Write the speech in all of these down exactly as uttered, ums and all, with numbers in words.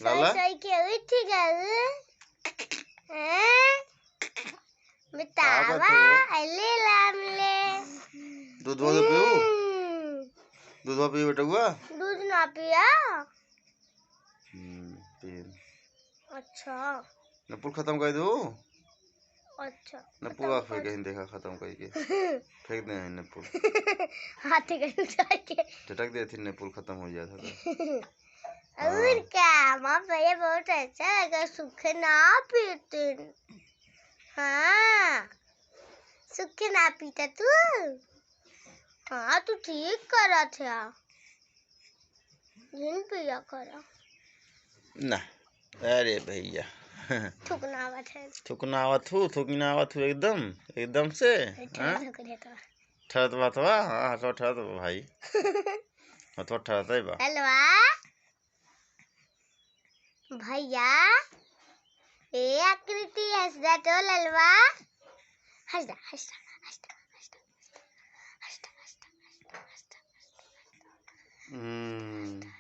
लाला? सोई सोई के उठ गऊ। हैं? का बतावा, बात हो? अले लाम ले। दूधवा तो पीऊ? हम्म। दूधवा पीऊ बेटउआ? दूध ना पिया। हम्म, पी। अच्छा। नपुल खत्म कर दो। अच्छा, नपुल खत्म आप कर। कहीं देखा खत्म करके। फेंक दे हैं नपुल। हाथे कहीं उठा के। झटक दे थी नपुल खत्म हो जाता था। और हाँ। का, माँ भैया बहुत अच्छा लगा, सूखे ना पीते। हाँ, सूखे ना पीता तू? हाँ, तू ठीक करत है। जिन पिया करा। ना, अरे भैया। थुकनावत है। थुकनावत हूँ, थुकनावत हूँ एकदम, एकदम से, ऐसे हाँ? थुक देता। ठरत बात बा, हाँ, हथवा ठरत बा भाई। हथवा ठरत है बा। ललवा। भैया, ए आकृति, हंस दा तो ललवा। हंस दा, हंस दा, हंस दा, हंस दा। हम्म।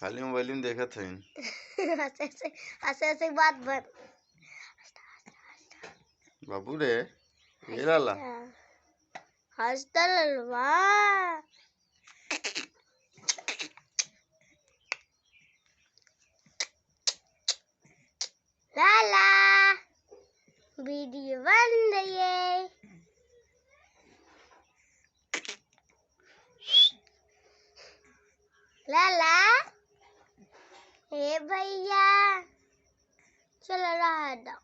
खाली मोबाइल में देखत हईन। हंसे, हंसे, हंसे, हंसे बात बन। बाबू रे, ये लाला। हंस दा ललवा। लाला, वीडियो बन रही है। लाला, ए भैया, चल रहा है दम।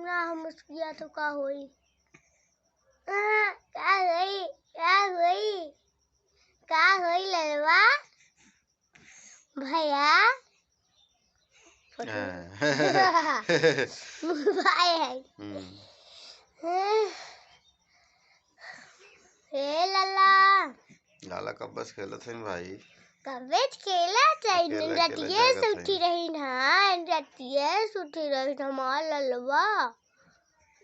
ना हम उसकिया तो का होई? आ, का होई? का होई? का होई ललवा? भैया। फोटो। हाँ। मोबाइल है। हम्म। हे लाला। लाला कब्बे से खेलत हईन भाई। कब्बे से खेलत हईन, अकेला, अकेला रतिये जागत से उठी हईन। रही ना, रतिये से उठी रही हमार ललवा।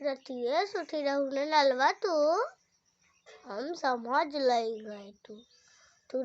रतिये से उठी रहू ना ललवा तू। हम समझ लई गए तू। तू